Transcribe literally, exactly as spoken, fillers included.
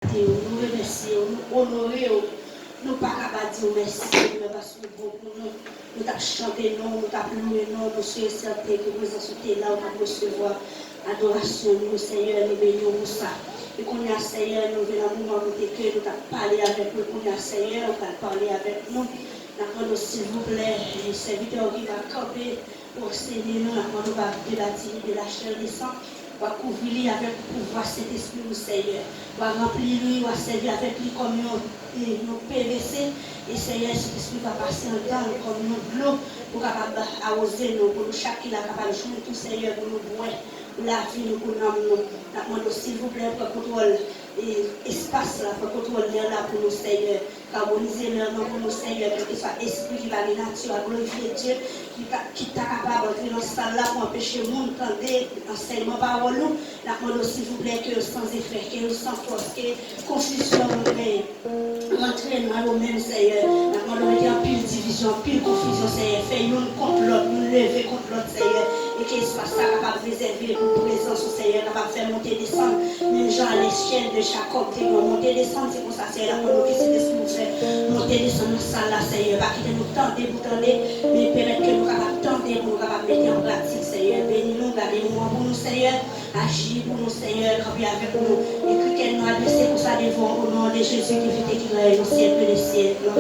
Te w, nou remèsye w, nou onore w. Nou pa ka pa di w mèsi, Senyè, paske w bon pou nou. Nou t ap chante non w, nou t ap lwe non w, nou si e sèten ke prezans ou te la, ou t ap resevwa adorasyon nou, Senyè, nou beni w pou sa. E kounye a, Senyè, nou vin nan moman kote ke nou t ap pale avèk ou, e kounye a, Senyè, ou pral pale avèk nou. N ap mande w, silvouplè, sèvitè w ki va kanpe, pou w ansenye nou, n ap mande w pa de la tini, de la chè, de san. W a kouvri li avèk pouvwa Sentespri ou, Senyè. W a ranpli li, w a sèvi avèk li kòm yon, yon P V C. E, Senyè, Sentespri va pase anndan l kòm yon dlo pou kapab awoze nou, pou nou chak ki la kapab jwenn tou, Senyè, pou nou bwè, pou lavi nou, pou nanm nou. N ap mande w, silvouplè, pran kontwòl, e, espas la, pran kontwòl lè la pou nou, Senyè. Karbonize lè nan pou nou, Senyè, kèlkeswa espri ki pa gen nati a glorifye Dye, ki ta, ki ta kapab antre nan sal la pou anpeche moun tande ansèyman pawòl ou. N ap mande w, silvouplè, ke yo san efè, ke yo san fòs, ke konfizyon rantre nan yo menm, Senyè. N ap mande w mete anpil divizyon, anpil konfizyon, Senyè. Fè youn kont lòt, youn leve kont lòt, Senyè. E ke espas sa kapab rezève pou prezans ou, Senyè, kapab fè monte desann. Menm jan a lechèl de Jakòb te gen yon monte desann, se konsa, Senyè, n ap mande w ke Sentespri ou fè monte desann nan sal la, Senyè. Pa kite nou tande pou tande, men pèmèt ke nou kapab tande pou nou kapab mete an pratik, Senyè. Beni nou, gade nou an pou nou, Senyè. Aji pou nou, Senyè, kanpe avèk nou. Ekri kè nou, adrese pou sa devan w, o non de Jezi ki viv e ki rèy nan syèk de syèk.